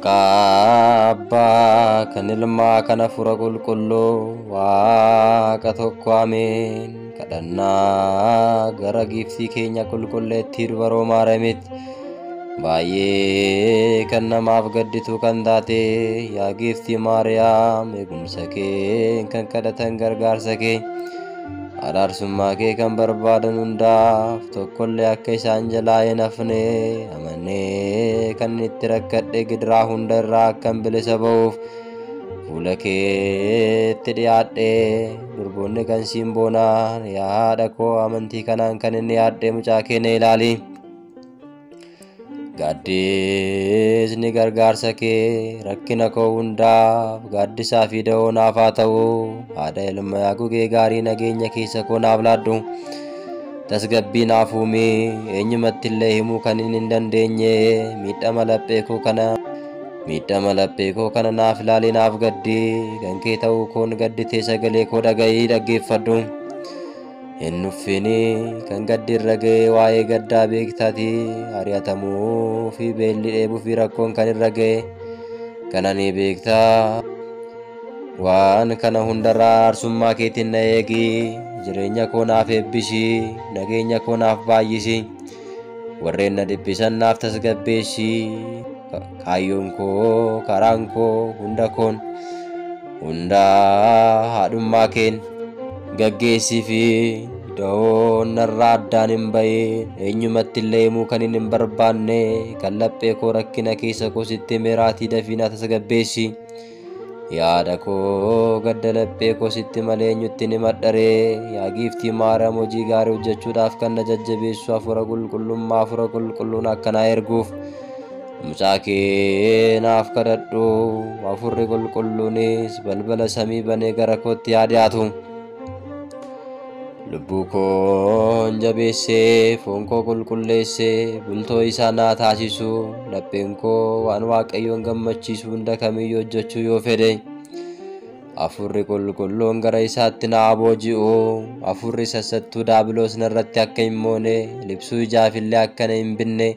Maqaa Abbaa kan Ilmaa kan Hafuura Qulqulluu Waaqa tokko Ameen. Kadhannaa gara giiftii keenya qulqulleettii dubaroo Maariyaamitti baay'ee kan namaaf gadditu kan taate yaa giiftii Maariyaam, eegumsa kee kan kadhatan, gargaarsa kee, araarsummaa kee kan barbaadan hundaaf tokkollee akka isaan jalaa hin hafne amanee kan itti rakkadhe gidiraa hunda irraa akkan bilisa ba'uuf fuula keetti dhiyaadhe. Durboonni kan siin boonaan, yaa haadha koo, amantii kanaan kan inni yaadhe mucaa kee na ilaali. Gaaddisni gargaarsa kee rakkina koo hundaaf gaaddisaa fi da'oo naaf haa ta'u. Haadha ilma gugee gaarii, nageenya keessa koo naaf laadhu. Tasgabbii naaf uumi. Eenyumatti illee himuu kan hin dandeenye miidhama laphee koo kana naaf ilaali, naaf gaddi. Kan kee ta'uu koon gadditee sagalee koo dhaga'ii dhaggeeffadhu. Hin nuffini. Kan gaddi irra ga'e waa'ee gaddaa beektaati. Ari'atamuu fi beelli, dheebuu fi rakkoon kan irra ga'e kana ni beektaa. Waan kana hundarraa araarsummaa keetiin na eegi. Jireenya koo naaf eebbisi, nageenya koo naaf baay'isi, warreen na dhiphisan naaf tasgabbeessi. Kaayyoon koo, karaan koo, hunda koon hundaa haadhummaa keen gaggeessii fi da'oon narraa addaan hin bahin. Eenyumatti illee himuu kan hin barbaanne kan laphee koo rakkina keessa koo sitti himeeraatii dafii na tasgabbeessi. Yaada koo, gadda laphee koo sitti malee eenyutti ni madharee? Yaa giiftii Maariyaam, hojii gaarii hojjechuudhaaf kan na jajjabeessu hafuura qulqullummaa, hafuura qulqulluun akkanaa erguuf mucaa kee naaf kadhadhu. Hafuurri qulqulluunis balbala samii banee gara kootti yaa dhiyaatu. Lubbuu koon jabeessee, foon koo qulqulleessee, bultoo isaa naa taasisu. Lapheen koo waan Waaqayyoon gammachiisu hunda kamiyyuu hojjechuu yoo fedhe, hafuurri qulqulluun gara isaatti naa booji'u. Hafuurri sassattuu daabiloos narratti akka hin moone, libsuu ijaafillee akka na hin binne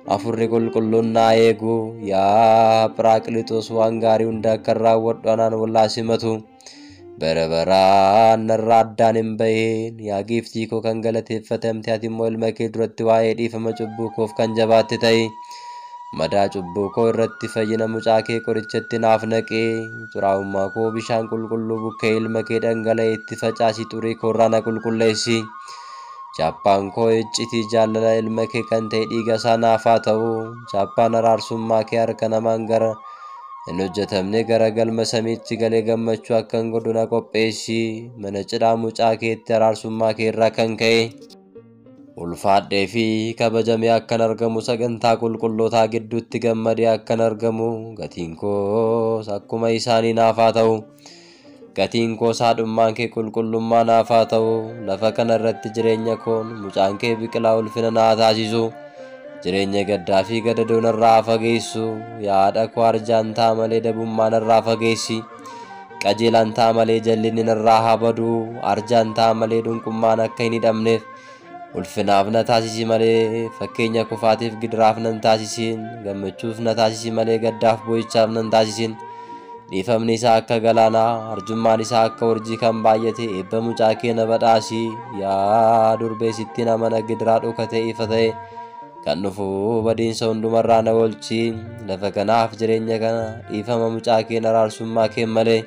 hafuurri qulqulluun naa eegu. Yaa Phiraaqilixoos, waan gaarii hunda akka raawwadhu anaan wallaa simatu bara baraan narraa addaan hin bahin. Yaa giiftii koo kan galateeffatamte, ati immoo ilma kee duratti waa'ee dhiifama cubbuu koof kan jabaatte ta'i. Madaa cubbuu koo irratti fayyina mucaa kee qorichatti naaf naqee, xuraa'ummaa koo bishaan qulqulluu bukkee ilma kee dhangala'e itti facaasii xurii koorraa na qulqulleessi. Chaappaan koo iccitii jaalala ilma kee kan ta'e dhiiga isaa naaf haa ta'u. Chaappaan araarsummaa kee harka namaan gara hin hojjetamne gara galma samiitti galee gammachuu akkan godhu na qopheessi. Mana cidhaa mucaa keetti araarsummaa kee irraa kan ka'e ulfaadhee fi kabajamee akkan argamu, sagantaa qulqullootaa gidduutti gammadee akkan argamu, gatiin koos akkuma isaanii naaf haa ta'u. Gatiin koos haadhummaan kee qulqullummaa naaf haa ta'u. Lafa kana irratti jireenya koon mucaan kee biqilaa ulfina naa taasisu. Jireenya gaddaa fi gadadoo narraa fageessu. Yaada koo, arjaan ta'a malee dabummaa narraa fageessi. Qajeelaan ta'a malee jallinni narraa haa badu. Arjaan ta'a malee dunqummaan akka hin hidhamneef ulfinaaf na taasisi malee fakkeenya kufaatiif gidiraaf nan taasisin. Gammachuuf na taasisi malee gaddaaf boo'ichaaf nan taasisin. Dhiifamni isaa akka galaanaa, arjummaan isaa akka urjii kan baay'ate eebba mucaa kee na badhaasi. Yaa durbee sittiin amana, gidiraa dhokatee ifa ta'e kan dhufu badiinsa hundumarraa na oolchi. Lafa kanaaf jireenya kana dhiifama mucaa kee araarsummaa kee malee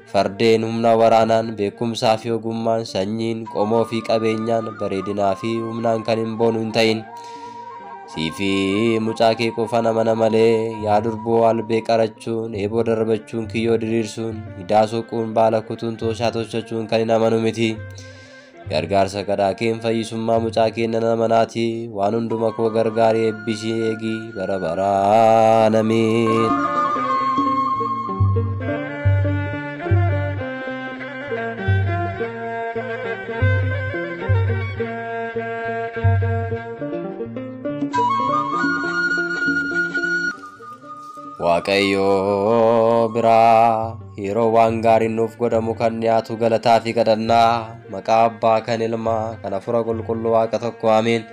fardeen, humna waraanaan, beekumsaa fi ogummaan, sanyiin, qomoo fi qabeenyaan, bareedinaa fi humnaan kan hin boonu hin ta'in. Siifi mucaa kee qofa amana malee, yaa durboo, albee qarachuun, eeboo darbachuun, kiyyoo diriirsuun, hidhaa soquun, baala kutuun, tooshaa tolchachuun kan hin amanu miti. Gargaarsa kadhaa keen fayyisummaa mucaa kee nan amanaati. Waan hunduma koo gargaarii, eebbisii, eegi bara baraan. Amiin. Waaqayyoo biraa yeroo waan gaariin nuuf godhamu kan dhiyaatu galataa fi kadhannaa. Maqaa Abbaa kan Ilmaa kan Hafuura Qulqulluu Waaqa tokko Amiin.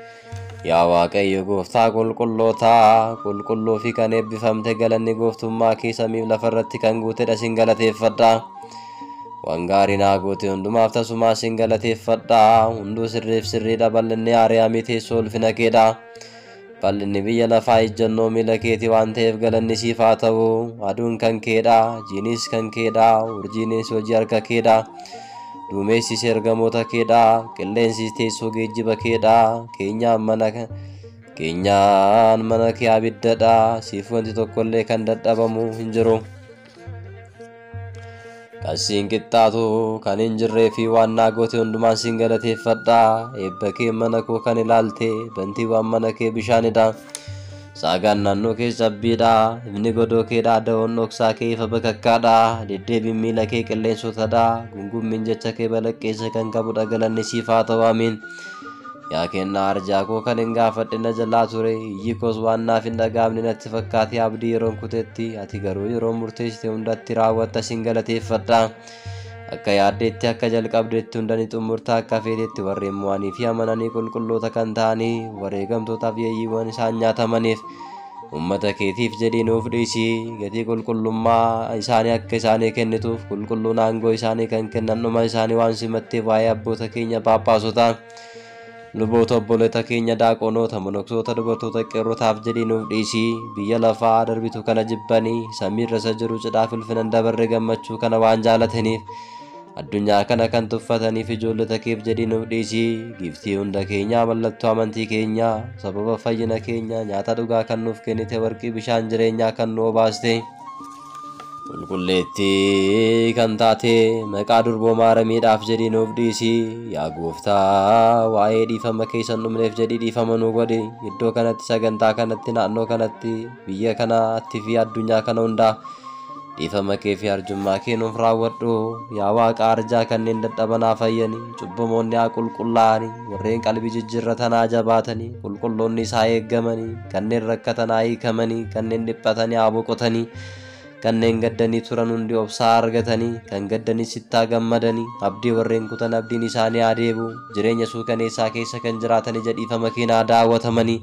Yaa Waaqayyo gooftaa qulqullootaa, qulqulluu fi kan eebbifamte galanni gooftummaa kee samiif lafarratti kan guutedha sin galateeffadha. Waan gaarii naa goote hundumaaf tasumaa sin galateeffadha. Hunduu sirriif sirriidha, bal'inni Aariyaamii teessoo ulfina keedha. Bal'inni biyya lafaa ejjennoo miila keetii waan ta'eef galanni siif haa ta'u. Aduun kan keedha, jiinis kan keedha, urjiinis hojii harka keedha. Duumessis ergamoota keedha, qilleensis teessoo geejjiba keedha. Keenyaan mana kee abiddadha, siif wanti tokkollee kan dadhabamu hin jiru. Kan siin qixxaatu kan hin jirree fi waan naa goote hundumaan siin galateeffadha. Eebba kee mana koo kan ilaalte, bantiiwwan mana kee bishaanidha. Saagaan naannoo kee cabbiidha, ifni godoo keedha, da'oon dhoksaa kee ifa bakakkaadha. Deddeebiin miila kee qilleensotadha, gungummiin jecha kee balaqqeessa kan qabudha. Galanni siif haa ta'u, amiin. Yaa kennaa arjaa koo kan hin gaafadhe na jalaa ture, iyyi koos waan naaf hin dhaga'amne natti fakkaate abdii yeroon kutetti, ati garuu yeroo murteessite hundatti raawwatta sin galateeffadha. Akka yaaddeetti akka jalqabdeetti hunda ni xumurta, akka feetetti warreen mo'anii fi amananii qulqulloota kan ta'anii wareegamtootaaf yeeyyiiwwan isaan nyaatamaniif uummata keetiif jedhii nuuf dhiisi. Gatii qulqullummaa isaanii akka isaanii kennituuf qulqulluun aangoo isaanii kan kennan dhuma isaanii waan simatteef waa'ee abboota keenya phaaphaasota, luboota, obboleota keenya daaqonoota, monoksoota, dubartoota qeerrotaaf jedhii nuuf dhiisi. Biyya lafaa darbitu kana jibbanii samiirra isa jiru cidhaaf ulfina hin dabarre gammachuu kana waan jaalataniif addunyaa kana kan tuffataniif ijoollota keef jedhii nuuf dhiisi. Giiftii hunda keenyaa, mallattoo amantii keenyaa, sababa fayyina keenyaa, nyaata dhugaa kan nuuf kennite, warqii bishaan jireenyaa kan nu obaaste, qulqulleettii kan taate maqaa durboo maaramiidhaaf jedhii nuuf dhiisi. Yaa gooftaa waa'ee dhiifama keessan dhumneef jedhii dhiifama nu godhi. Iddoo kanatti, sagantaa kanatti, naannoo kanatti, biyya kanatti fi addunyaa kana hundaa dhiifama kee fi arjummaa kee nuuf raawwadhu. Yaa Waaqa arjaa kanneen dadhaban haa fayyani, cubbamoonni haa qulqullaa'ani, warreen qalbii jijjiirratan haa jabaatani, qulqulloonni isaa eeggamani, kanneen rakkatan haa hiikamani, kanneen dhiphatanii haa boqotani, kanneen gaddanii turan hundi obsaa argatanii, kan gaddanii sittaa gammadanii, abdii warreen kutan abdiin isaanii haa deebi'u, jireenya suukaneessaa keessa kan jiraatan ija dhiifama keen haa daawwatamanii.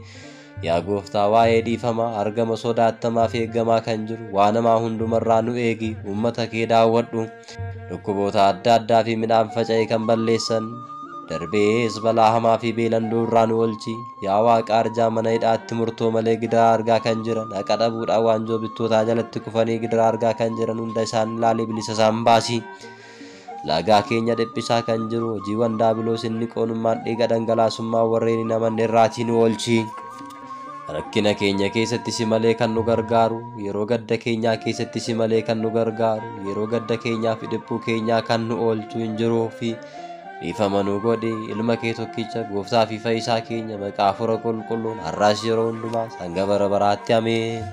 Yaa gooftaa waa'ee dhiifama argama sodaattamaa fi eeggamaa kan jiru waan namaa hundumarraa nu eegi. Uummata kee daawwadhu. Dhukkuboota adda addaa fi midhaan faca'e kan balleessan darbees balaa hamaa fi beelanduu irraa nu oolchi. Yaa Waaqa arjaa mana hidhaatti murtoo malee gidiraa argaa kan jiran, haqa dhabuudhaan waanjoo bittootaa jalatti kufanii gidiraa argaa kan jiran hunda isaan ilaalee bilisa isaan baasi. Lagaa keenya dhiphisaa kan jiru hojiiwwan daabiloos inni qoonummaan dhiiga dhangalaasummaa warreen hin amanne irraatii nu oolchi. Rakkina keenya keessatti si malee kan nu gargaaru, yeroo gadda keenyaa keessatti si malee kan nu gargaaru, yeroo gadda keenyaa fi dhiphuu keenyaa kan nu oolchu hin jiruu fi dhiifama nu godhi. Ilma kee tokkicha gooftaa fi fayyisaa keenya maqaa Hafuura Qulqulluun har'aas yeroo hundumaas hanga bara baraatti, ameen.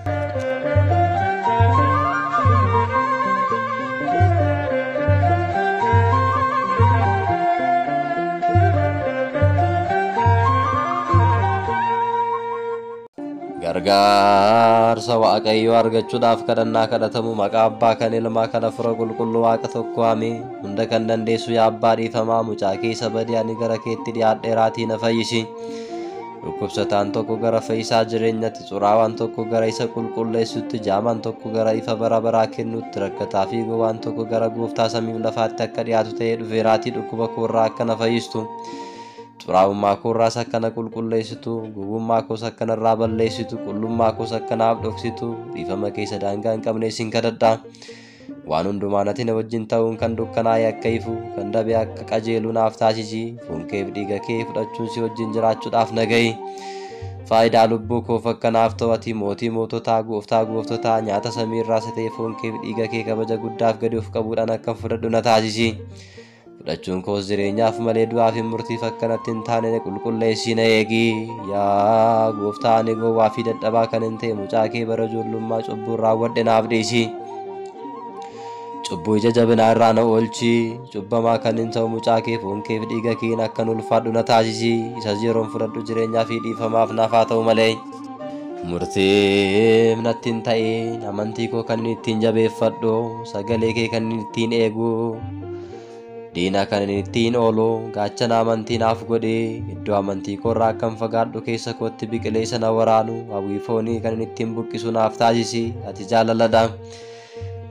Gargaarsa Waaqayyoo argachuudhaaf kadhannaa kadhatamu maqaa Abbaa kan Ilmaa kan Hafuura Qulqulluu Waaqa tokko, ameen. Hunda kan dandeessu yaa Abbaa dhiifamaa, mucaa keessa badii ani gara keetti dhiyaadheeraatii na fayyisi. Dhukkubsataan tokko gara fayyisaa jireenyatti, xuraawaan tokko gara isa qulqulleessutti, jaamaan tokko gara ifa bara baraa kennutti, rakkataa fi gowwaan tokko gara gooftaa samiif lafaatti akka dhiyaatu ta'ee dhufeeraatii dhukkuba koorraa akka na fayyistu. Xuraa'ummaa koorraas akka na qulqulleessitu, gowwummaa koos akka narraa balleessitu, qullummaa koos akka naaf dhoksitu, dhiifama keessa daangaa hin qabne sin kadhadha. Waan hundumaa ati na wajjin ta'uun kan dukkanaa'e akka ifu, kan dabe akka qajeelu naaf taasisi. Foon kee fi dhiiga kee fudhachuun si wajjin jiraachuudhaaf na ga'i. Faayidaa lubbuu koof akka naaf ta'u ati mootii moototaa, gooftaa gooftotaa, nyaata samiirraa isa ta'e foon kee fi dhiiga kee kabaja guddaaf gadi of qabuudhaan akka fudhadhu na taasisi. Fudhachuun koos jireenyaaf malee du'aaf hin murtiif akkanatti hin taane qulqulleessii na eegi. Yaa gooftaa ani gowwaa fi dadhabaa kan hin ta'e mucaa kee bara ijoollummaa cubbuu raawwadhe naaf dhiisi. Cubbuu ija jabinaa irraa na oolchi. Cubbamaa kan hin ta'u mucaa kee foon kee fi dhiiga keen akkan ulfaadhu na taasisi. Isas yeroon fudhadhu jireenyaa fi dhiifamaaf naaf haa ta'u malee murtiif natti hin ta'in. Amantii koo kan inni ittiin jabeeffadhu, sagalee kee kan inni ittiin eegu, Diina kan inni ittiin oolu gaachana amantii naaf godhi. Iddoo amantii koorraa akkan fagaadhu keessa kootti biqilee sana waraanu hawwii foonii kan inni ittiin buqqisu naaf taasisi. Ati jaalaladha.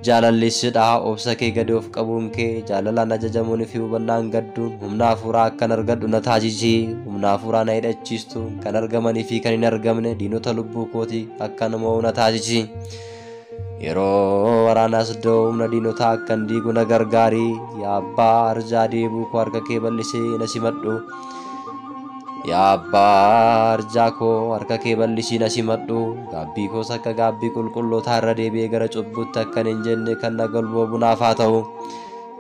Jaalallisidha. Obsa kee gadi of qabuun kee jaalalaan ajajamuun fi hubannaan gadduun humna hafuuraa akkan argadhu na taasisi. Humna hafuuraa na hidhachiistu kan argamanii fi kan hin argamne diinota lubbuu kootii akkan mo'u na taasisi. Yeroo waraanaas iddoo humna diinotaa akkan diigu na gargaari. Yaa abbaa arjaa deebuu koo harka kee bal'isee na simadhu. Yaa abbaa arjaa koo harka kee bal'isii na simadhu. Gaabbii koos akka gaabbii qulqullootaa irra deebi'ee gara cubbuutti akkan hin jenne kan na golboobu naaf haa ta'u.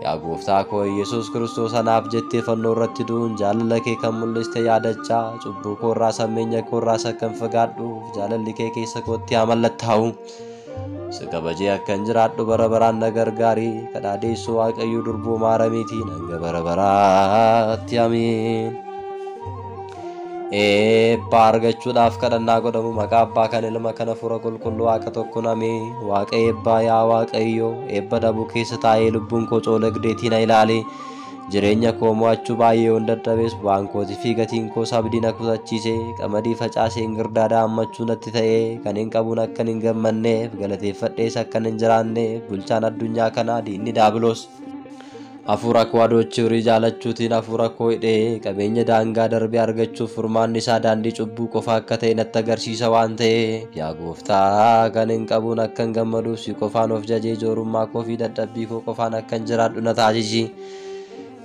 Yaa gooftaa koo Yesuus Kiristoos anaaf jettee fannoo irratti du'uun jaalala kee kan mul'iste yaadachaa cubbuu koorraa sammeenya koorraas akkan fagaadhuuf jaalalli kee keessa kootti haa mallattaa'u. Si kabajee akkan jiraadhu bara baraan na gargaari. Kadhaadeessuu Waaqayyoo durboo maaramiitiin hanga bara baraatti amiin. Eebba argachuudhaaf kadhannaa godhamu maqaa abbaa kan ilma kan hafuura qulqulluu Waaqa tokkoon amiin. Waaqa eebbaa yaa Waaqayyo eebba dhabuu keessa taa'ee lubbuun koo coolagdeetiin na ilaali. Jireenya koo mo'achuu baay'ee yoon dadhabees bu'aan kootii fi gatiin koos abdii na kutachiise. Qamadii facaasee ingirdaadhaa hammachuu natti ta'e. Kan hin qabuun akkan hin gammanneef galateeffadhees akkan hin jiraanneef bulchaan addunyaa kanaa diinni daabiloos. Hafuura koo adoochii horii jaalachuutiin hafuura koo hidhee qabeenya daangaa darbee argachuuf furmaanni isaa daandii cubbuu qofa akka ta'e natti agarsiisa waan ta'eef yaa gooftaa kan hin qabuun akkan gammaduuf si qofaan of jajee joorummaa koo fi dadhabbii koo qofaan akkan jiraadhu na taasisi.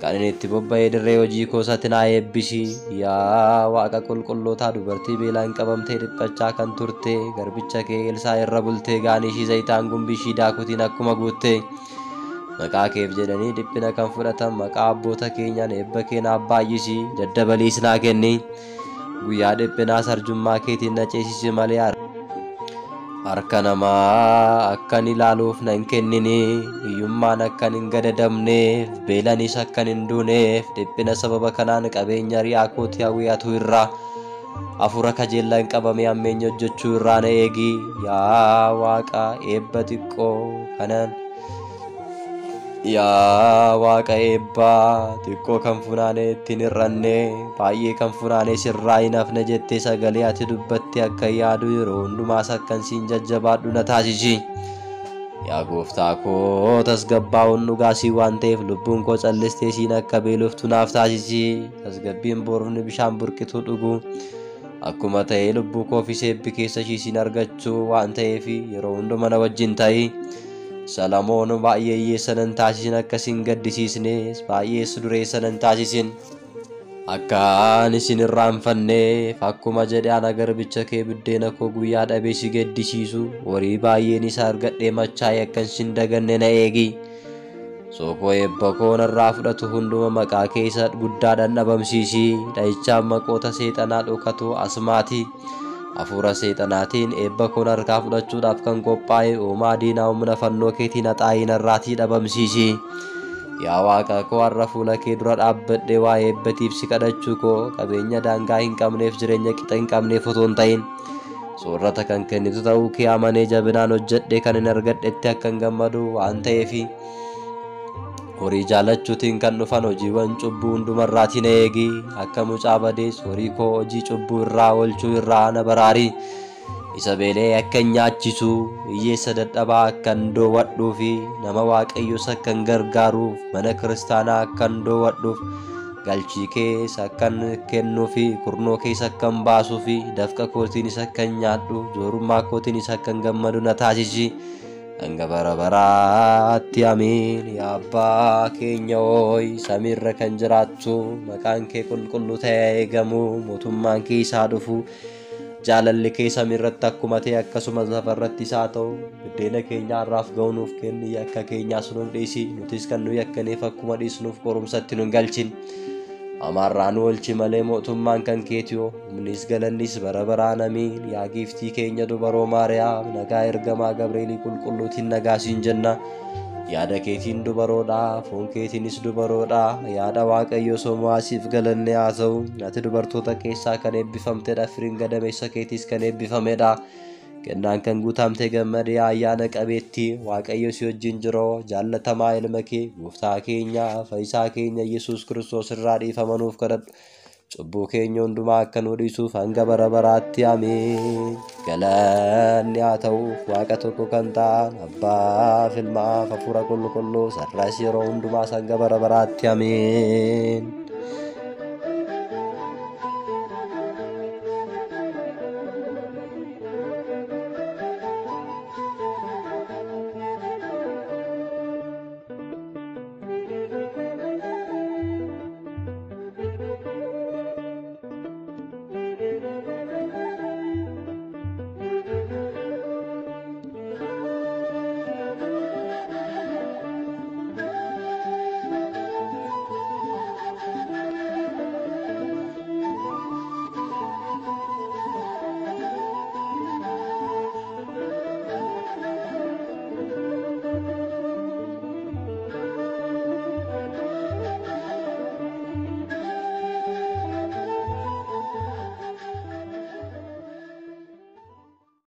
Kan inni itti bobba'ee dirree hojii koo isaatti naa eebbisi. Yaa Waaqa qulqullootaa dubartii beelaan qabamtee dhiphachaa kan turte garbicha kee Elsaa irra bultee gaanii ishii zayitaan gumbii ishii daakutiin akkuma guutte. Maqaa keef jedhanii dhiphina kan fudhatan maqaa abboota keenyaan eebba kee naaf baay'isi daddabaliis naa kenni. Guyyaa dhiphinaas arjummaa keetiin na ceesisi malee harka namaa akkan ilaaluuf nan kennini. Hiyyummaan akkan hin gadadamneef beelanis akkan hin duuneef dhiphina sababa kanaan qabeenya ri'aa kootii hawwiyaatu irraa hafuura kajeellaan qabamee hammeenya hojjechuu irraa na eegi. Yaa Waaqa eebba xiqqoo kanan Yaa Waaqa eebbaa xiqqoo kan funaanee ittiin hir'anne baay'ee kan funaanee sirraa hin hafne jettee sagalee ati dubbatte akka yaadu yeroo hundumaas akkan siin jajjabaadhu na taasisi. Yaa gooftaa koo tasgabbaa'uun dhugaasii waan ta'eef lubbuun koo callistee siin akka beeloftu naaf taasisi. Tasgabbiin boorofni bishaan burqituu dhugu akkuma ta'e lubbuu koo fi eebbi keessa ishii siin argachuu waan ta'eef yeroo hunduma na wajjin ta'i. Salamoon baay'ee hiyyeessa nan taasisin akkas hin gaddisiisnes baay'ees dureessa nan taasisin. Akkaan isin irraanfanneef akkuma jedhe ana garbicha kee buddeena koo guyyaa dhabee si gaddisiisu horii baay'een isa argadhee machaa'ee akkan sin daganne na eegi. Sookoo eebba koo narraa fudhatu hunduma maqaa kee isa guddaadhaan dhabamsiisi. Dhahichaan maqoota seexanaa dhokatu asmaati. Hafuura seexanaatiin eebba koo harkaa fudhachuudhaaf kan qophaa'e uumaa diinaa humna fannoo keetiin haxaa'ii narraatii dhabamsiisi. Yaa Waaqa koo har'a fuula kee dura dhaabbadhee waa'ee eebbatiif si kadhachuu koo qabeenya daangaa hin qabneef jireenya qixa hin qabneef otoo hin ta'in soorata kan kennitu ta'uu kee amanee jabinaan hojjedhee kan hin argadhetti akkan gammadu waan ta'eefi horii jaalachuutiin kan dhufan hojiiwwan cubbuu hundumarraatii na eegi. Akka mucaa badees horii koo hojii cubbuu irraa oolchuu irraa na baraari. Isa beelee akkan nyaachisu hiyyeessa dadhabaa akkan doowwadhuu fi nama Waaqayyoos akkan gargaaruuf mana kiristaanaa akkan doowwadhuuf galchii kees akkan kennuu fi kurnoo kees akkan baasuu fi dafqa kootiinis akkan nyaadhu joorummaa kootiinis akkan gammadu na taasisi. Hanga bara baraatti amiin. Yaa abbaa keenya hooy samiirra kan jiraattu maqaan kee qulqulluu ta'ee eegamu mootummaan kee isaa dhufu jaalalli kee samiirratti akkuma ta'e akkasumas lafarrattis haa ta'u. Buddeena keenya har'aaf ga'u nuuf kenni yakka keenyaas nuuf dhiisi nutis kan nu yakkaniif akkuma dhiisnuuf qorumsatti nu hin galchin. Amaarraa nu oolchi malee mootummaan kan keetiyoo humnis galannis bara baraan amiin. Yaa giiftii keenya dubaroo Maariyaam nagaa ergamaa Gabreelii qulqulluutiin nagaa siin jenna. Yaada keetiin dubaroodha foon keetiinis dubaroodha. Yaada Waaqayyo somaa siif galanne haa ta'u. Ati dubartoota keessaa kan eebbifamtedha firiin gadameessa keetiis kan eebbifamedha. Kennaan kan guutamte gammadee ayyaana qabeettii Waaqayyo si wajjin jiroo jaallatamaa ilma kee gooftaa keenya fayyisaa keenya Yesuus Kiristoos irraa dhiifama nuuf kadhadhu. Cubbuu keenya hundumaa akka nu dhiisuuf hanga bara baraatti ameen. Galanni haa ta'u Waaqa tokko kan ta'an Abbaaf Ilmaaf Hafuura Qulqulluu sarras yeroo hundumaas hanga bara baraatti ameen.